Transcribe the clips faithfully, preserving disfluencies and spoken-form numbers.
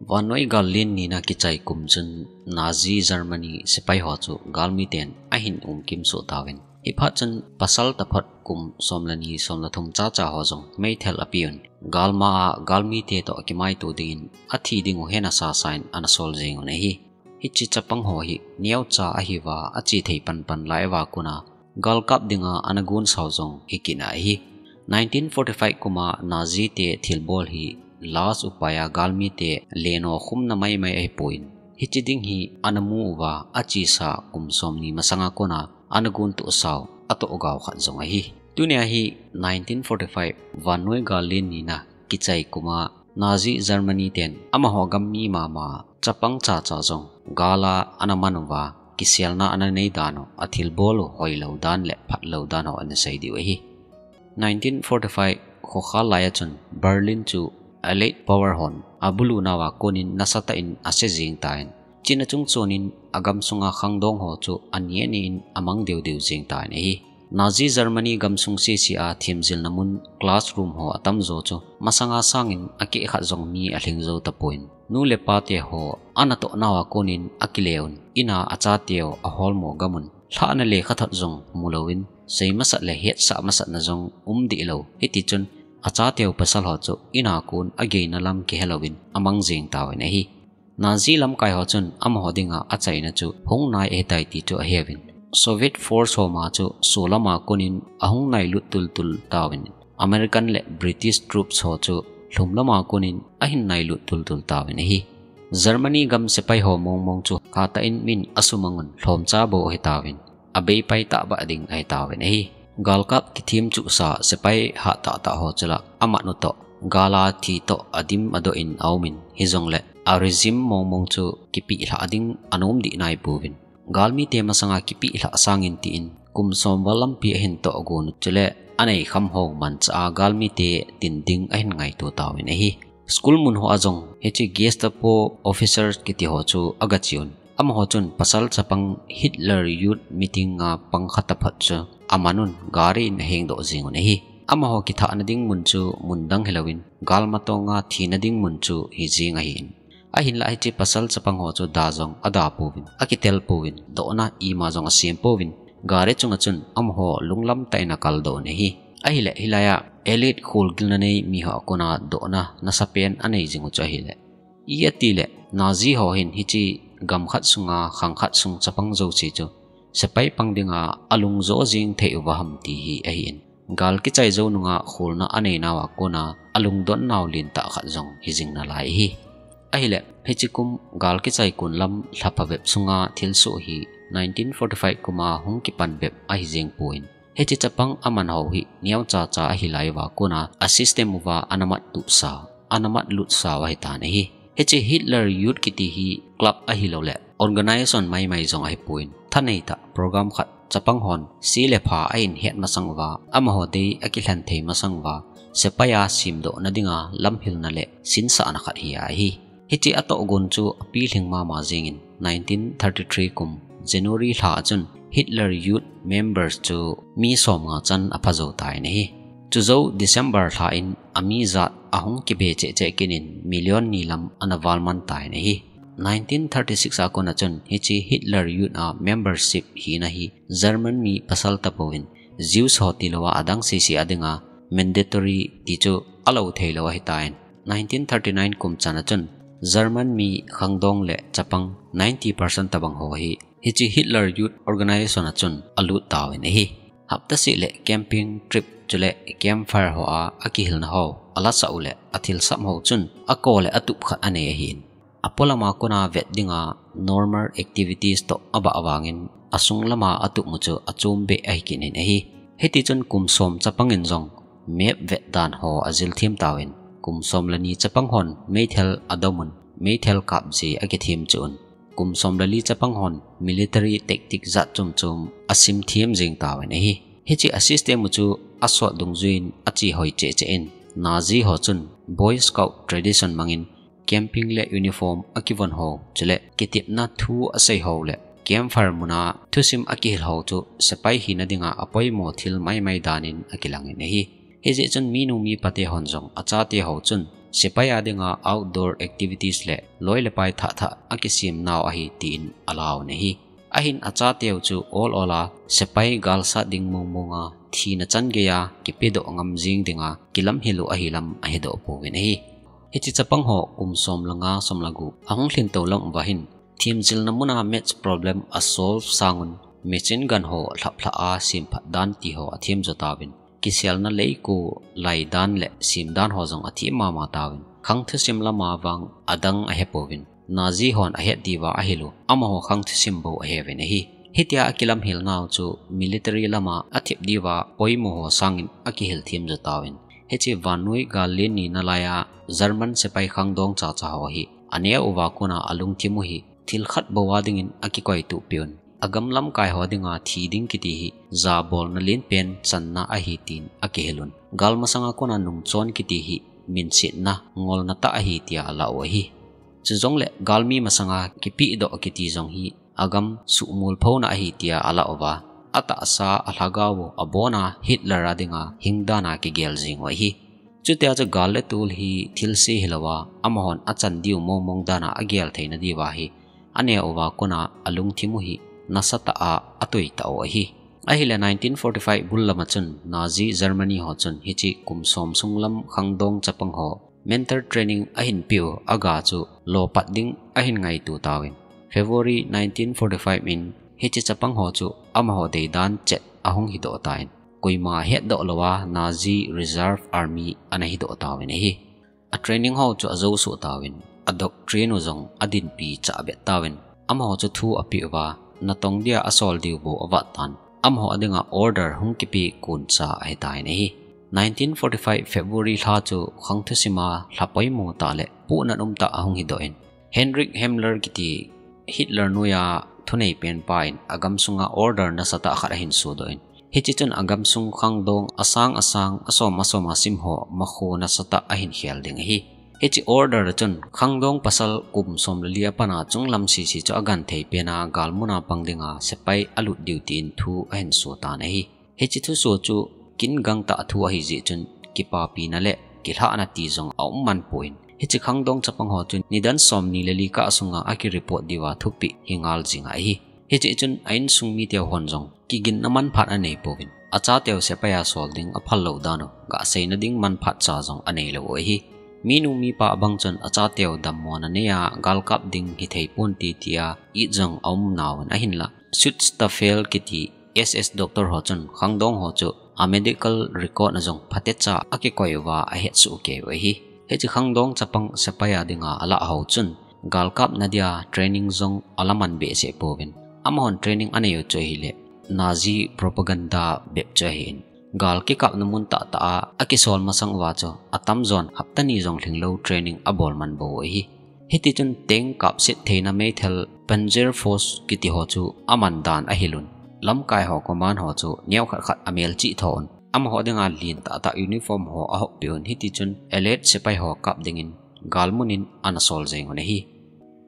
Vannoi gal len nina kichai kum chun Nazi Germany sepai ho chu galmi ten ahin umkim soh tauvin. Hiphat chun pasal taphot kum som le ni, som le thum chacha ho jong meithal apeuvin, galma a galmi te toh kimaito dingin athi ding u hena sasain ana sol jing un ahi. Hiche chapang ho hi neocha ahiuva ache thei panpan lai uva kona galkap dinga ana gon sau jong hi kit ahi. Nineteen forty-five kuma Nazi te thilbol hi last upai a galmi te leno khumna maimai ahipon, hiche ding hi ana mu uva achesa kum som ni masanga kona ana gon toh sau atoh gao khat jong ahi. Tunia hi nineteen forty-five vannoi gal len nina kichai kuma Nazi Germany ten amaho gam mi mama chapang chacha jong gala ana man uva kiselna ana nei dan u, athilbol u hoilou dan le phatlou dan u ana sei diu ahi. Nineteen forty-five khokhal lai a chun Berlin chu Allied power hon abulu nauva konin nasatah in ase jing tan, china chung chonin agam sunga khangdong ho chu ani ani in amang deu deu jing tan ahi. Nazi Germany gamsung sese a themjilna mun classroom ho atamjo chu masanga sangin akeh khat jong mi alhing jou tapon, nu le pa te ho anatoh nauva konin akile un, ina achateu aholmo gam un, lhahna lekhathot jong mulouvin, sei masat le hetsah masatna jong um dihlou, hitichun achateu pasal ho chu ina kon ageina lam kihelouvin amang jing tauvin ahi. Nazi lamkai ho chun amaho dinga achaina chu hung nai ahitai ti chu aheuvin, Soviet force ho ma chu sulama konin ahung nailut tultul tauvin, American le British troops ho chu lhumlama konin ahin nailut tultul tauvin ahi. Germany gam sepai ho mongmong chu khatah in min asumang un lhomcha bou ahitauvin, abeipai tahbeh ding ahitauvin ahi. Galkap kithemchuhsa sepai hah tahtah ho chu la amat u toh gala thi toh adim adoh in aumin, hijongle a regime mongmong chu kipehlhah ding anom dih naipouvin, galmite masanga kipehlhah sangin tin kum som val lampi ahin toh gon u chule anei kham ho manchah a galmite tin ding ahin ngaito tauvin ahi. School mun hoa jong hiche Gestapo officers kiti ho chu agache un, amaho chun pasal chapang Hitler Youth meeting a pang khat taphot chu aman un gari in ahengdoh jing un ahi. Amaho kithahna ding mun chu mun dang hilouvin, galmatonga thina ding mun chu hijing ahin. Ahinlah hiche pasal chapang ho chu da jong ada pouvin, akitel pouvin, dohna ima jong asem pouvin, gari chunga chun amaho lunglam tah in akaldoh un ahi. Ahile hilai a Allied kholgilna nei miho a kona dohna nasapen anei jing u chu ahile, ijeh itile Nazi ho hin hiche gam khat sunga khang khat sung chapang jouse chu sepai pang dinga alungjo jing thei uva ham ti hi ahin. Gal kichai jou nunga kholna anei nauva kona alungdon nau lentah khat jong hijing nalai ahi. Ahile hiche kum gal kichai kon lam lha phabep sunga thilsoh hi nineteen forty-five kuma hung kipan bep ahijeng pon, hiche chapang aman ho hi neocha cha ahilai uva kona a system uva ana mat tusa, ana mat lutsa u ahitan ahi. Hiche Hitler Youth kiti hi club ahiloule organization maimai jong ahipon, thanei tah program khat chapang hon se le pha ahin het masang uva, amaho dei akilhen thei masang uva, sepai a semdohna dinga lamhilna le sinsahna khat hi ahi. Hiche atohgon chu apilhing mama jengin nineteen thirty-three kum January lha a chun Hitler Youth members chu mi somnga chan aphajou tan ahi. Chujou December lha in ami jat ahung kibe cheh cheh kit in million ni lam ana valman tan ahi. Nineteen thirty-six a kona chun hiche Hitler Youth a membership hina hi German mi pasal tapouvin, Jews ho tilouva adang sese a dinga mandatory ti chu alou theilou ahitan, nineteen thirty-nine kum chan a chun German mi khangdong le chapang ninety percent tobang ho hi hiche Hitler Youth Organization a chun alut tauvin ahi. Hapta seh le camping trip chule campfire hoa akihilna ho, alasah u le athilsam ho chun ako le atup khat anei ahin. Apolama kona vet dinga normal activites toh abah vangin asung lama atup u chu achom beh ahi kit in ahi. Hitichun kum som chapangin jong map vet dan ho ajil them tauvin, kum som le ni chapang hon meithal adomun, meithal kapji akithem cheh un, kum som le li chapang hon military tactic jat chom chom asim them jeng tauvin ahi. Hiche a system u chu asot dungjuiyin ache hoi cheh cheh in, Nazi ho chun Boy Scout tradition mangin camping le uniform akivon ho, chule kitepna thu asei ho le campfire muna thusim akihil ho chu sepai hina dinga apoimo thil maimai danin akilangin ahi. Hijeh chun minu mipa te hon jong achate ho chun sepai a dinga outdoor activities le loi le pai thah thah akisem nau ahi tin alau ahi. Ahin achateu chu ol ol a sepai galsat ding mong mong a thina chan gei a kipedoh ngam jing dinga kilamhil u ahi lam ahedoh pouvin ahi. Hiche chapang ho kum som le nga som le gup ahung lhin to lam uva hin themjilna muna maths problem a solve sangun machine gun ho lhap lhah a sem phat dan ti ho athem jo tauvin, kiselna leiko lai dan le sem dan ho jong athem mama tauvin, khang thusim lama vang adang ahepouvin, Nazi hon ahet diuva ahil u, amaho khang thusim bou aheuvin ahi. Hitia akilamhil nau chu military lama athep diuva poimo ho sangin akihil them jo tauvin, hiche vannoi gal len nina laiya German sepai khangdong chacha ho hi aneo uva kona alungthim u hi thil khat bou a dingin akikoitup peh un, agam lamkai ho dinga thi ding kiti hi jabolna lenpen channa ahi tin akihil un, gal masanga kona nungchon kiti hi minsetna ngolna tah ahi tia alah u ahi. Chujongle galmi masanga kipedoh kiti jong hi agam suhmol phona ahi tia alah uva, atahsa alhagao u abona Hitler a dinga hing dana kigel jing u ahi. Chutia chu gal le tol hi thilse hilouva, amahon achan diu mong mong dana agel theina diuva hi aneo uva kona alungthim u hi nasatah a atoi tah u ahi. Ahile nineteen forty-five bul lama chun Nazi Germany ho chun hiche kum som sung lam khangdong chapang ho mental training ahin peh u aga chu lopat ding ahin ngaito tauvin, February nineteen forty-five in hiche chapang ho chu amaho deidan chet ahung hidoh tan, koima hetdoh louva Nazi Reserve Army ana hidoh tauvin ahi. A training ho chu ajosuh tauvin, a doctrine u jong adinpi chah bet tauvin, amaho chu thu apeh uva, natong dia asol diu bou avat tan, amaho a dinga order hung kipe koncha ahitan ahi. Nineteen forty-five February lha chu khang thusima lha poimo tah le puhnat um tah ahung hidoh in, Heinrich Himmler kiti Hitler noiya thunei penpa in agamsunga order nasatah khat ahin sodoh in, hiche chun agamsung khangdong asang asang, asom asom a sim ho makho nasatah ahin khel ding ahi. Hiche order a chun khangdong pasal kum som le li a pat a chunglam sese chu agenthei pena galmuna pang dinga sepai alut diu tin thu ahin so tan ahi. Hiche thuso chu kin gangtah thu ahi jeh chun kipapina le kilhahna ti jong aum man pon, hiche khangdong chapang ho chu nidan somni le li kah sunga akireport diuva thupeh hi ngal jing ahi. Hiche chun a insung mite hon jong kiginna manphat anei pouvin, achateu sepai a sol ding aphal lou dan u gaseina ding manphat cha jong anei lou u ahi. Minu mipa abang chun achateu dammona neiya galkap ding hithei ponte tia it jong aum nauvin ahinla, Schutzstaffel kiti S S doctor ho chun khangdong ho chu a medical record a jong phatecha akikoi uva ahetsoh kei u ahi. Hiche khangdong chapang sepai a dinga alah ho chun galkapna dia training jong alaman behseh pouvin, amahon training anei u chu ahile Nazi propaganda bep chu ahin, gal kikapna mun tahtah a akisol masang uva chu atamjon hapta ni jong lhinglou training abol man bou u ahi. Hitichun tank kapset theina meithal Panzerfaust kiti ho chu aman dan ahil un, lamkai ho command ho chu neokhat khat amelchih tho un, amaho dinga lentah tah uniform ho ahoppeh un, hitichun elite sepai ho kap dingin galmun in ana sol jeng un ahi.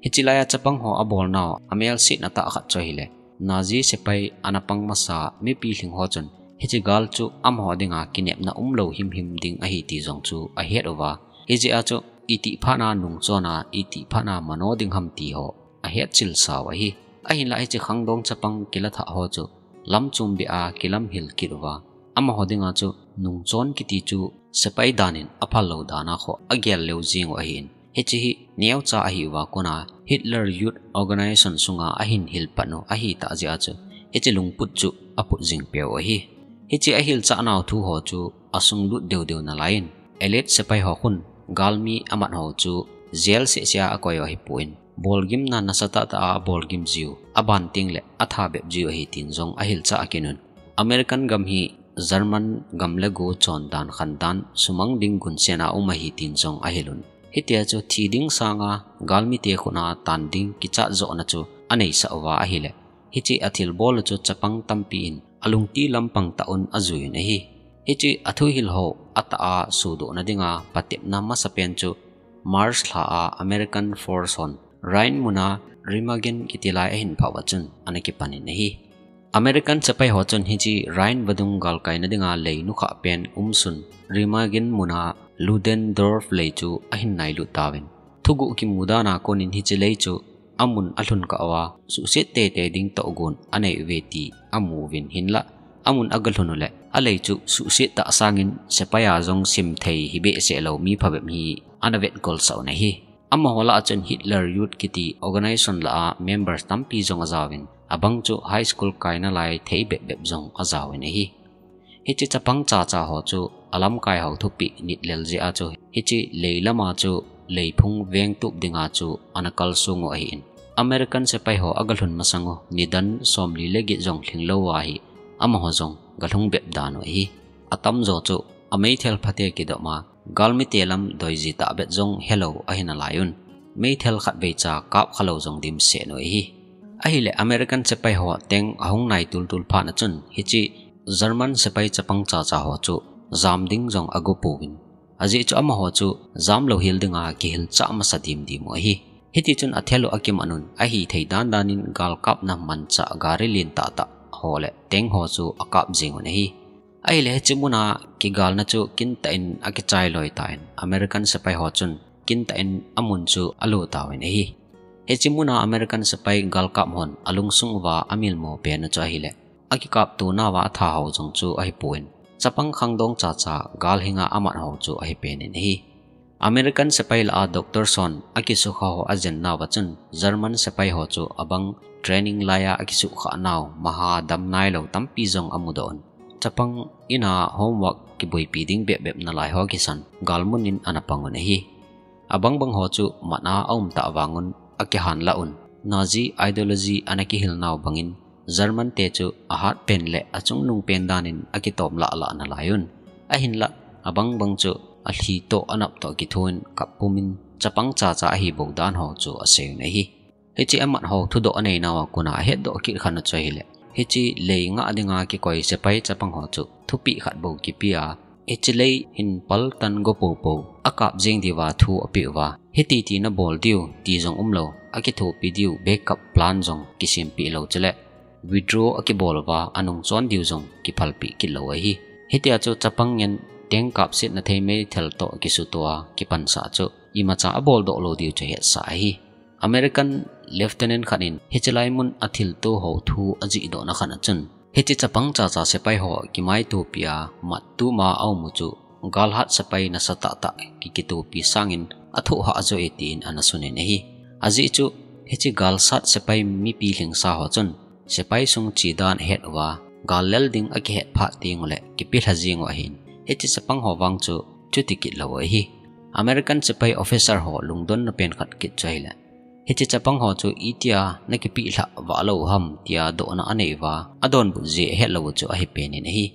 Hiche laiya chapang ho abolnau amelsetna tah khat chu ahile, Nazi sepai ana pang masa mipi lhing ho chun hiche gal chu amaho dinga kinepna umlou himhim ding ahi ti jong chu ahet uva, hijeh a chu itih phatna nungchon a itih phatna mano ding ham ti ho ahetchil sau ahi. Ahinla hiche khangdong chapang kilathah ho chu lamchom beh a kilamhil kit uva, amaho dinga chu nungchon kiti chu sepai dan in aphal lou dan a kho agel leu jeng u ahin, hiche hi neocha ahi uva kona Hitler Youth Organization sunga ahin hilpat u ahitah jeh a chu hiche lungput chu aput jing peu ahi. Hiche ahilchah nau thu ho chu asunglut deu deu nalaiyin, elite sepai ho khun galmi amat ho chu jail seh seh a akoi u ahipon, bolgimna nasatah tah a abolgim jiu, aban tengle atha bep jiu ahi tin jong ahilchah kit un. American gam hi German gam le go chondan khandan sumang ding gunsen a um ahi tin jong ahil un. Hitia chu thi ding sanga galmite khut a tan ding kichat johna chu aneisah uva ahile, hiche athilbol u chu chapang tampi in alungti lampang tah un ajui un ahi. Hiche athuhil ho atah a sodohna dinga patepna masapen chu March lha a American force hon Rhine muna Remagen kiti lai ahin phah uva chun ana kipan in ahi. American sepai ho chun hiche Rhine vadung galkaina dinga lei nukhah pen umsun Remagen muna Ludendorff lei chu ahin nailut tauvin. Thuguh kimu dan a konin hiche lei chu amun alhun kah uva, suhset teitei ding tohgon anei uve ti amu uvin, hinlah amun agalhun uleh, alei chu suhset tah sangin sepai a jong simthei hi behseh lou mi phabep hi ana vetgol sah un ahi. Amaho lah a chun Hitler Youth kiti organization lah a members tampi jong ajaovin, abang chu high school kaina lai thei bepbep jong ajaovin ahi. Hiche chapang chacha ho chu alamkai ho thupeh nit lel jeh a chu hiche lei lama chu leiphung vengtup dinga chu ana kalsong u ahin. American sepai ho agalhun masang u nidan somli le get jong lhinglou ahi, amaho jong galhung bep dan u ahi. Atamjo chu ameithal phate kidom a, galmite lam doiji tahbeh jong helou ahi nalaiyun. Meithal khatvei cha kap khalou jong dimset u ahi. Ahileh American sepai ho tank ahung nai tultul phat a chun hiche German sepai chapang chacha ho chu jam ding jong agopouvin. Ajeh chu amaho chu jamlou hel dinga kihilchah masa dimdim u ahi. Hitichun athal u akiman un, ahithei dandan in galkapna manchah gari lentah tah ho le tank ho chu akap jeng un ahi. Ahileh hiche muna kigalna chu kintah in akichai loi tan, American sepai ho chun kintah in amun chu alo tauvin ahi. Hiche muna American sepai galkap hon alungsung uva amilmo pen u chu ahileh, akikapto nauva atha ho jong chu ahipon, chapang khangdong chacha galhinga amat ho chu ahipen in ahi. American sepai lah a doctor hon akisukha ho ajen nauva chun German sepai ho chu abang training laiya akisukha nau maha dam nailou tampi jong amudoh un, chapang in a homework kiboipi ding bepbep nalai ho kisan galmun in ana pang un ahi. Abang bang ho chu mat a aum tah vangun akihan lah un, Nazi ideology ana kihil nau bangin German te chu ahat pen le achungnung pen dan in akitom lah lah nalaiyun. Ahinlah abang bang chu alhi toh anap toh kithun kap pumin chapang chacha ahibou dan ho chu aseiyun ahi. Hiche amat ho thudoh anei nauva kona ahetdoh kit khat u chu ahileh, hiche lei ngah dinga kikoi sepai chapang ho chu thupeh khat bou kipea, hiche lei hin paltan go poupou akap jeng diuva thu apeh uva, hiti ti nabol diu ti jong umlou, akithopi diu backup plan jong kisempeh lou chuleh withdraw akibol uva anungchon diu jong kiphalpeh kit lou ahi. Hitia chu chapang ngen tank kapsetna thei meithal toh kisutoa kipansah chu imacha aboldoh lou diu chu ahetsah ahi. American lieutenant khat in hiche lai mun a thilto ho thu ajihdohna khat a chun, hiche chapang chacha sepai ho kimaitopi a mattum a aum u chu galhat sepai nasatah tah kikitopi sangin athoh hah joh e tin ana sunin ahi. Ajeh chu hiche galsat sepai mipi lhingsa ho chun sepai sung che dan ahet uva, gal lel ding akihet phat teng uleh kipelha jeng u ahin, hiche chapang ho vang chu chuti kit lou u ahi. American sepai officer ho lungdonna pen khat kit chu ahileh, hiche chapang ho chu itia nakipelha vahlou ham tia dohna anei uva, adonbut jeh ahet lou u chu ahipen in ahi.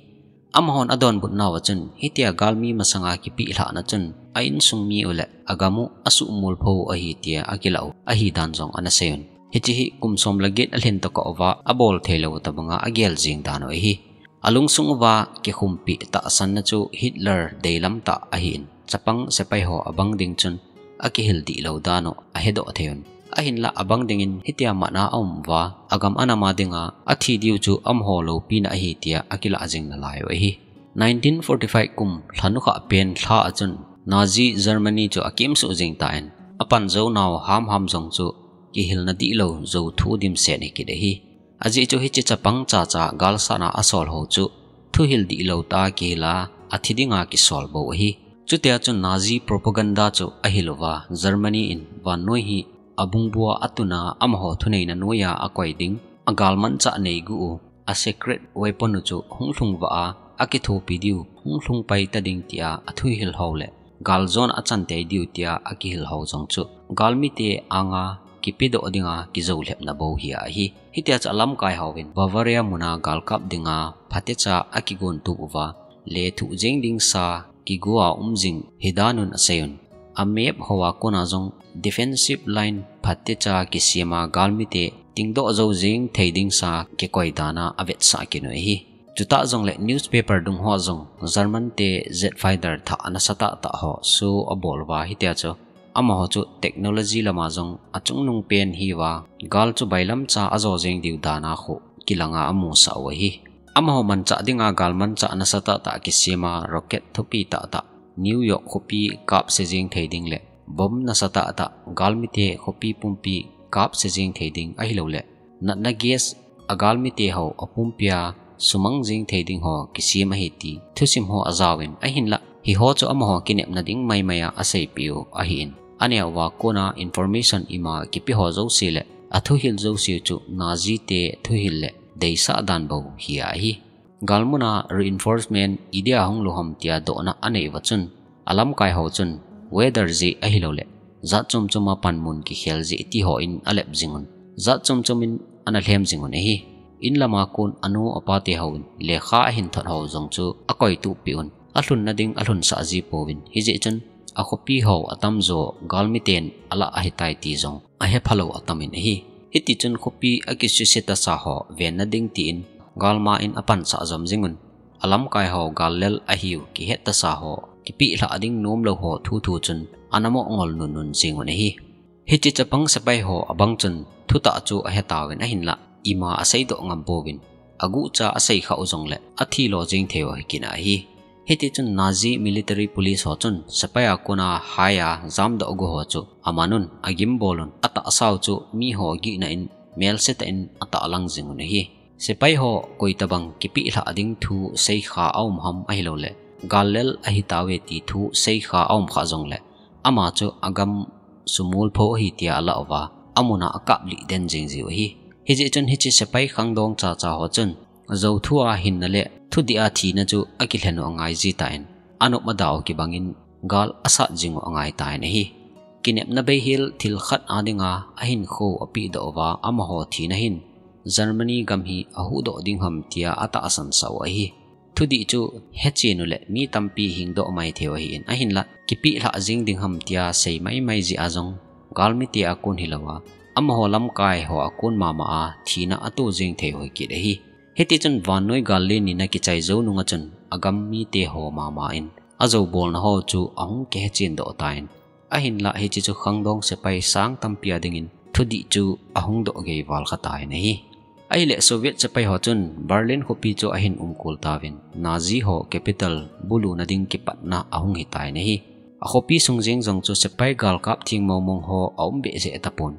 Amahon adonbut nauva chun hitia galmi masanga kipelhahna chun a insung mi u le agam u asuhmolpho u ahi tia akilah u ahidan jong ana seiyun. Hiche hi kum som le get alhin tokah uva abol theilou u tobanga agel jeng dan u ahi. Alungsung uva kikhumpi tahsanna chu Hitler deilam tah ahin, chapang sepai ho abang ding chun akihil dihlou dan u ahedoh thei un. Ahinlah abang dingin hitia mat a aum uva, agam anam a dinga athi diu chu amaho loupina ahi tia akilah jing nalai u ahi. Nineteen forty-five kum lhanukha pen lha a chun Nazi Germany chu akimsuh jing tan, apanjou nau hamham jong chu kihilna dihlou jou thu dimset hikit ahi. Ajeh chu hiche chapang chacha galsatna asol ho chu thuhil dihlou tah a kihil a, athi dinga kisol bou ahi. Chutia chun Nazi propaganda chu ahil uva, Germany in vannoi hi abungbua atuna amaho thuneina noiya akoi ding, agalmanchah neigu u, a secret weapon u chu hunglhung vah a, akithopi diu hunglhung paita ding tia athuhil ho le galjona achan tei diu tia akihil ho jong chu galmite anga kipedoh dinga kijoulhepna bou hi ahi. Hitia chu alamkai hovin Bavaria muna galkap dinga phatecha akigontup uva, lethuh jeng ding sa kigo a um jing hidan un aseiyun. A map hoa kona jong defensive line phatecha kisema galmite tingdoh jou jeng thei ding sa kikoi dana avetsah kit u ahi. Chutah jongle newspaper dung hoa jong German te jet fighter thah nasatah tah ho show abol uva, hitia chu amaho chu technology lama jong achungnung pen hiuva, gal chu bailamcha ajo jeng diu dana khu kilanga amusah u ahi. Amaho manchah dinga galmanchah nasatah tah kisema rocket thupi tahtah New York khopi kapse jing thei ding le bomb nasatah tah galmite khopi pumpi kapse jing thei ding ahilouleh natna gas a galmite ho apumpia sumang jing thei ding ho kisem ahi ti thusim ho ajaovin, ahinlah hiho chu amaho kinepna ding maimai a aseipeh u ahin, aneo a kona information ima kipe ho jouse le athuhil jouse chu Nazi te thuhil le deisah dan bou hi ahi. Galmuna reinforcement idia hung lou ham tia dohna anei uva chun, alamkai ho chun weather jeh ahilouleh jat chom chom a panmun kikhel jeh ti ho in alep jing un, jat chom chom in ana lhem jing un ahi. In lama kon anu apa te ho in lekha ahin thot ho jong chu akoitup peh un, alhunna ding alhunsah ji pouvin, hijeh chun akhopi ho atamjo galmiten alah ahitai ti jong ahephalou atamin ahi. Hitichun khopi akisuse tasa ho venna ding tin galma in apansah jom jing un, alamkai ho gal lel ahiu kihet tasa ho kipeh lhah ding nomlou ho thuthu chun ana mo ngol nunnun jing un ahi. Hiche chapang sepai ho abang chun thutah chu ahetauvin, ahinlah ima aseidoh ngam pouvin, aguhcha asei khah u jongle athi lo jing thei u ahi kit ahi. Hitichun Nazi military police ho chun sepai a kona hai a jamdoh gu ho chu aman un, agimbol un, atahsa u chu miho gihna in melsetah in atahlang jing un ahi. Sepai ho koitabang kipeh lhah ding thu seikha aum ham ahilouleh gal lel ahitauve ti thu seikha aum khah jongle ama chu agam sumul pho ahi tia alah uva, amun a akaplih den jing jiu ahi. Hijeh chun hiche sepai khangdong chacha ho chun jou thu a hinna le thudih a thina chu akilhen u angai jitan, anop ada u kibangin gal asat jing u angai tan ahi. Kinepna beihel thil khat adinga ahinkho apehdoh uva amaho thina hin Germany gam hi ahuhdoh ding ham tia atahsan sah u ahi. Thudih chu hechen u le mi tampi hingdoh mai thei u ahin, ahinlah kipeh lhah jing ding ham tia sei maimai jeh a jong galmite a kon hilouva, amaho lamkai ho a kon mama a thina ato jing thei u ahi kit ahi. Hitichun vannoi gal len nina kichai jou nunga chun agam mite ho mama in ajou bolna ho chu ahung kihechen doh tan, ahinlah hiche chu khangdong sepai sang tampi adingin thudih chu ahung doh gei val kha tan ahi. Ahileh Soviet sepai ho chun Berlin khopi chu ahin umkol tauvin, Nazi ho capital buluna ding kipatna ahung hitan ahi. Akhopi sung jeng jong chu sepai galkap theng mongmong ho aum behseh tapon,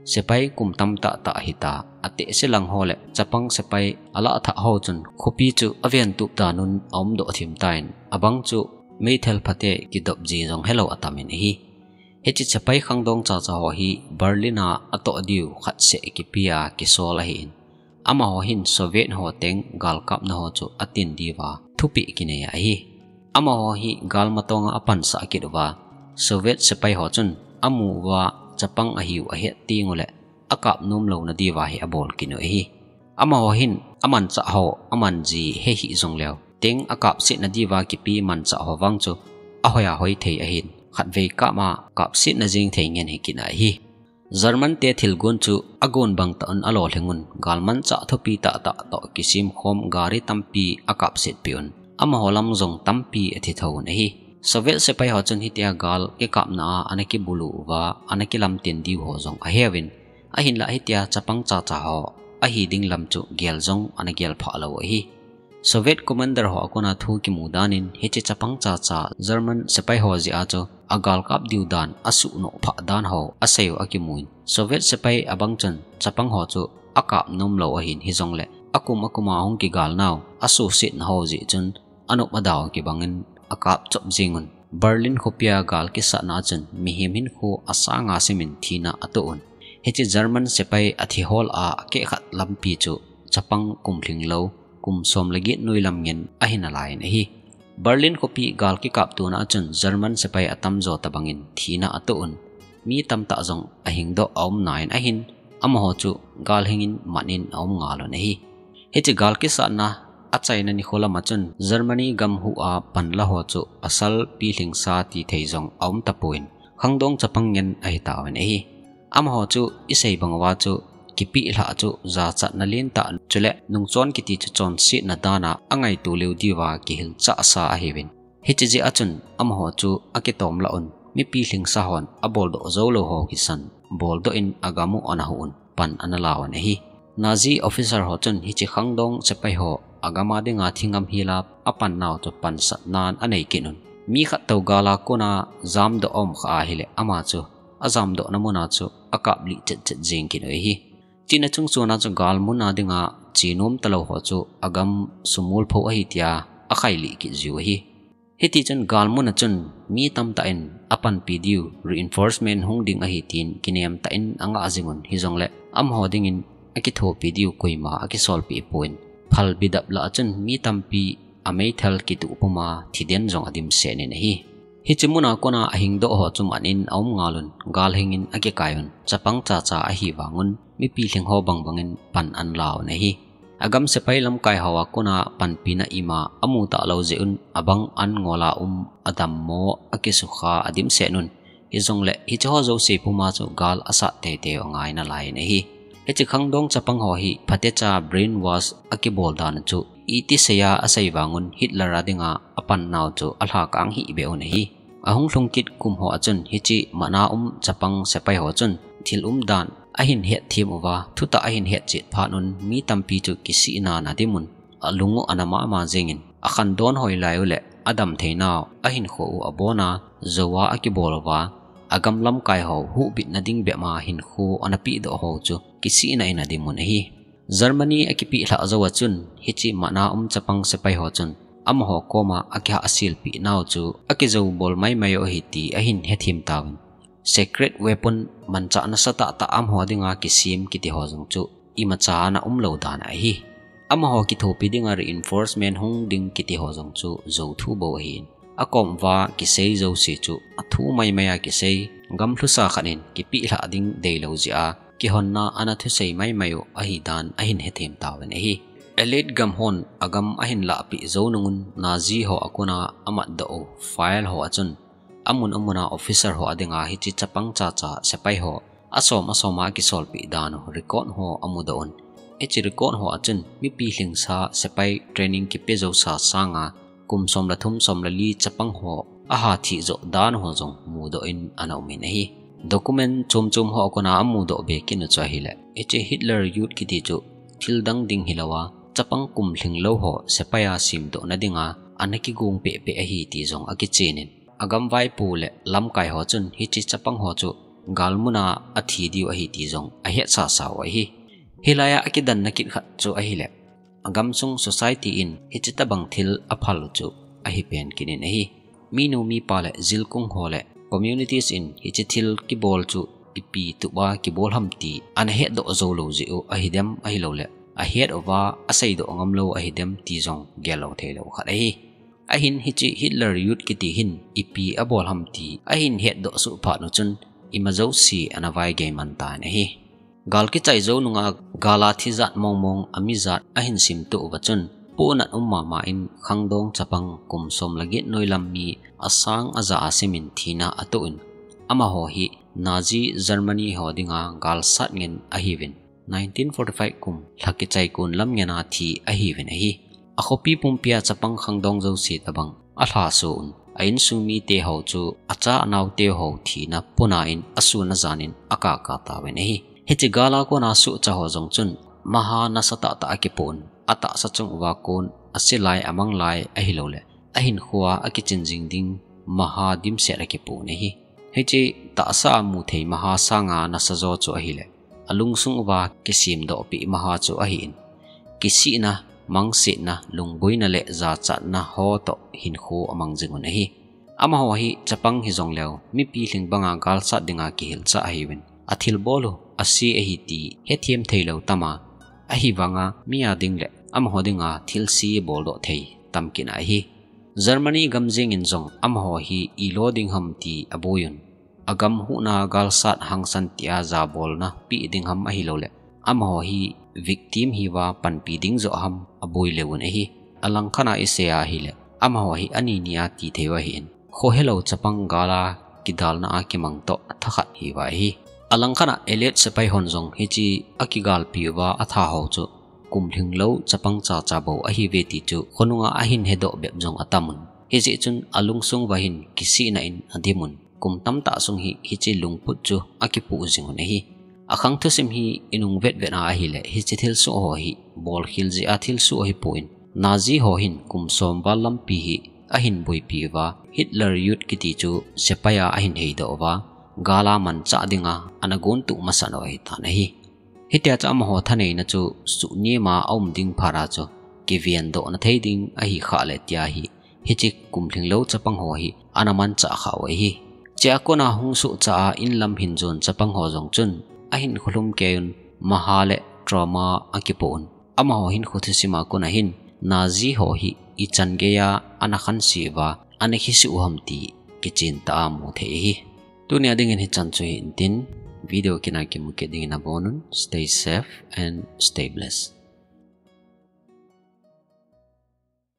sepai kum tamtah tah hita, atehse lang ho le chapang sepai alah thah ho chun khopi chu aventup dan un aumdoh thim tan, abang chu meithal phate kidop ji jong helou atamin ahi. Hiche sepai khangdong chacha ho hi Berlin a atoh diu khatseh kipea kisol ahin, amaho hin Soviet ho teng galkapna ho chu atin diuva thupeh kinei ahi. Amaho hi gal matonga apansah kit uva, Soviet sepai ho chun amu uva chapang ahiu ahet teng uleh akap nomlouna diuva hi abol kit u ahi. Amaho hin amanchah ho aman ji he hih jongleu, teng akapsetna diuva kipe manchah ho vang chu ahoiya hoi thei ahin, khatvei kap a kapsetna jeng thei ngen hi kit ahi. German te thilgon chu agon bang tah un alolhing un, galmanchah thupi tahtah toh kisemkhom gari tampi akapsetpeh un, amaho lam jong tampi athi thou un ahi. Soviet sepai ho chun hitia gal kikapna a ana kibulu uva ana kilamtin diu ho jong aheuvin, ahinlah hitia chapang chacha ho ahi ding lam chu gel jong ana gel phah lou ahi. Soviet commander ho a kona thu kimu danin hiche chapang chacha German sepai ho jeh a chu agalkap diu dan asuhnoh phah dan ho asei u akimun, Soviet sepai abang chun chapang ho chu akap nomlou ahin, hijongle akum akuma hung kigalnau asuhsetna ho jeh chun anop ada u kibangin akap chop jeng un, Berlin khopia gal kisatna chun mihem hinkho asanga simin thina atoh un. Hiche German sepai athi hol a akehkhat lampi chu chapang kum lhinglou, kum som le get noilam ngen ahi nalaiyin ahi. Berlin khopi gal kikaptona chun German sepai atamjo tobangin thina atoh un, mi tamtah jong ahingdoh aum naiyin ahin, amaho chu gal hingin manin aum ngal un ahi. Hiche gal kisatna achaina nikho lama chun Germany gam huh a panla ho chu asal pilhingsa tithei jong aum tapon, khangdong chapang ngen ahitauvin ahi. Amaho chu isei bang uva chu kipeh lhah chu jachatna lentah chule nungchon kiti chu chonsetna dana angaito lheh diuva kihilchahsa ahiuvin, hiche jeh a chun amaho chu akitom lah un, mi pilhingsa hon aboldoh joulou ho kisan boldoh in agam u ana huh un, pan ana la un ahi. Nazi officer ho chun hiche khangdong sepai ho agam a dinga thingam hila apannau chu pansatnan anei kit un, Mi khat tou gal a kona jamdoh aum kha ahile ama chu ajamdohna muna chu akaplih chet chet jing kit u ahi. Chuna chung chuna chu gal muna dinga chenom talou ho chu agam sumul pho ahi tia akhailih kit jiu ahi. Hitichun gal muna chun mi tamtah in apanpi diu reinforcement hung ding ahi tin kinem tah in angah jingun, hijongle amaho dingin akithopi diu koima akisolpeh pon, phalbi dap lah a chun mi tampi ameithal kituh puma thiden jong adimset in ahi. Hiche muna kona ahingdoh ho chu man in aum ngalun, gal hingin akikaiyun, chapang chacha ahi vangun mipi lhing ho bangbangin pan anlauvin ahi. Agam sepai lamkai hoa kona panpina ima amu talou jeh un abang an ngola um, adammo, akisukha adimset un. Hijongle hiche ho jouse puma chu gal asat teitei u angai nalai in ahi. Hiche khangdong chapang ho hi phatecha brainwash akibol dan chu iti seiya asei vangun Hitler a dinga apannau chu alhakang hihbeh un ahi. Ahung lhung kit kum ho a chun hiche mana um chapang sepai ho chun thil umdan ahin hetthem uva, thutah ahin hetchet phat un mi tampi chu kisihnan adimun, alung u ana mama jengin, akhangdong hoilai u le adamtheinau ahinkho u abona jouva akibol uva, agam lamkai ho huhbitna ding bepma hinkho ana pehdoh ho chu kisihna in adimun ahi. Germany akipeh lhah jou a chun hiche mana um chapang sepai ho chun amaho koma akihahselpeh nau chu akijoubol maimai u ahi ti ahin hethem tauvin, secret weapon manchah nasatah tah amaho dinga kisem kiti ho jong chu imacha ana umlou dan ahi. Amaho kithopi dinga reinforcement hung ding kiti ho jong chu jouthu bou ahin, akom uva kisei jouse chu athu maimai a kisei, gamlhusa khat in kipeh lhah ding deilou jeh a kihonna ana thusei maimai u ahidan ahin hethem tauvin ahi. Allied gam hon agam ahin lahpeh jou nungun Nazi ho a kona amatdoh u file ho a chun amun amuna officer ho a dinga hiche chapang chacha sepai ho asom asom a akisolpeh dan u record ho amudoh un. Hiche record ho a chun mipi lhingsa sepai training kipe jousa sanga kum som le thum, som le li chapang ho aha thih joh dan ho jong mudoh in ana um in ahi. Document chom chom ho a kona amudoh be kit u chu ahile, hiche Hitler Youth kiti chu thildang ding hilouva, chapang kum lhinglou ho sepai a semdohna dinga ana kigong pehpeh ahi ti jong akichen in, agam vaipo le lamkai ho chun hiche chapang ho chu gal muna athi diu ahi ti jong ahetsasa u ahi. Hilai a akidanna kit khat chu ahile, agamsung society in hiche tobang thil aphal u chu ahipen kit in ahi. Minu mipa le jilkung ho le communities in hiche thil kibol chu ipi tup a kibol ham ti ana hetdoh joulou jeh u ahidem ahiloule ahet uva aseidoh ngamlou ahidem ti jong gellou theilou khat ahi. Ahin hiche Hitler Youth kiti hin ipi abol ham ti ahin hetdoh suh phat u chun ima jouse ana vaigei man tan ahi. Gal kichai jou nunga gal a thi jat mongmong a mi jat ahin simtoh uva chun, pohnat um mama in khangdong chapang kum som le get noilam mi asang aja a simin thina atoh in, amaho hi Nazi Germany ho dinga galsat ngen ahiuvin, nineteen forty-five kum lha kichai kon lam ngen a thi ahiuvin ahi. Akhopi pumpia chapang khangdong jouse tobang alhaso un, a insung mite ho chu acha anaote ho thina puna in asun ajan in akaka tauvin ahi. Hiche gal a kona sohcha ho jong chun maha nasatah tah akipoh un, atahsa chung uva kon aselai amanglai ahiloule ahinkhoa akichin jing ding maha dimset akipoh un ahi. Hiche tahsa a muthei maha sanga nasajo chu ahile, alungsung uva kisemdohpeh maha chu ahin, kisihna, mangsetna, lungboina le jachatna ho toh hinkho amang jingun ahi. Amaho hi chapang hijongleu mipi lhing banga galsat dinga kihilchah ahiuvin, athilbol u ase ahi ti hethem theilou tama, ahivanga mi a ding le amaho dinga thilse boldoh thei tamkit ahi. Germany gam jengin jong amaho hi ilo ding ham ti aboiun, agam huhna galsat hangsan tia jabolna peh ding ham ahiloule amaho hi victim hiuva panpi ding joh ham aboi leuvun ahi. Alangkhat a isei a ahile, amaho hi ani ni a ti theiu ahin, khohelou chapang gal a kidalna a kimang toh athakhat hiuva ahi. Alangkhat a Allied sepai hon jong hiche akigalpi uva atha ho chu kum lhinglou chapang chacha bou ahiuve ti chu khonunga ahin hedoh bep jong atamun, hijeh chun alungsung uva hin kisihna in adimun, kum tamtah sung hi hiche lungput chu akipoh jingun ahi. Akhang thusim hi inung vetvet a ahile, hiche thilsoh ho hi bolkhel jeh a thilsoh ahipon, Nazi ho hin kum som val lampi hi ahin boipi uva, Hitler Youth kiti chu sepai a ahin heidoh uva, gal a manchah dinga ana gontuh masa nau ahitan ahi. Hitia chu amaho thaneina chu suhnem a aum ding phat a chu kivendohna thei ding ahi khah le tia hi, hiche kum lhinglou chapang ho hi ana manchah khah u ahi. Chea kona hung sohcha a inlam hin jon chapang ho jong chun ahinkho lhum kei un, maha le trauma akipoh un. Amaho hinkho thusim a kona hin Nazi ho hi ichan gei a ana khanse uva, ana kisuh u ham ti kichen tah a mu thei ahi. Tunia dingin hichan chu hi intin, video kina kimu kit dingin abonun, stay safe and stay blessed.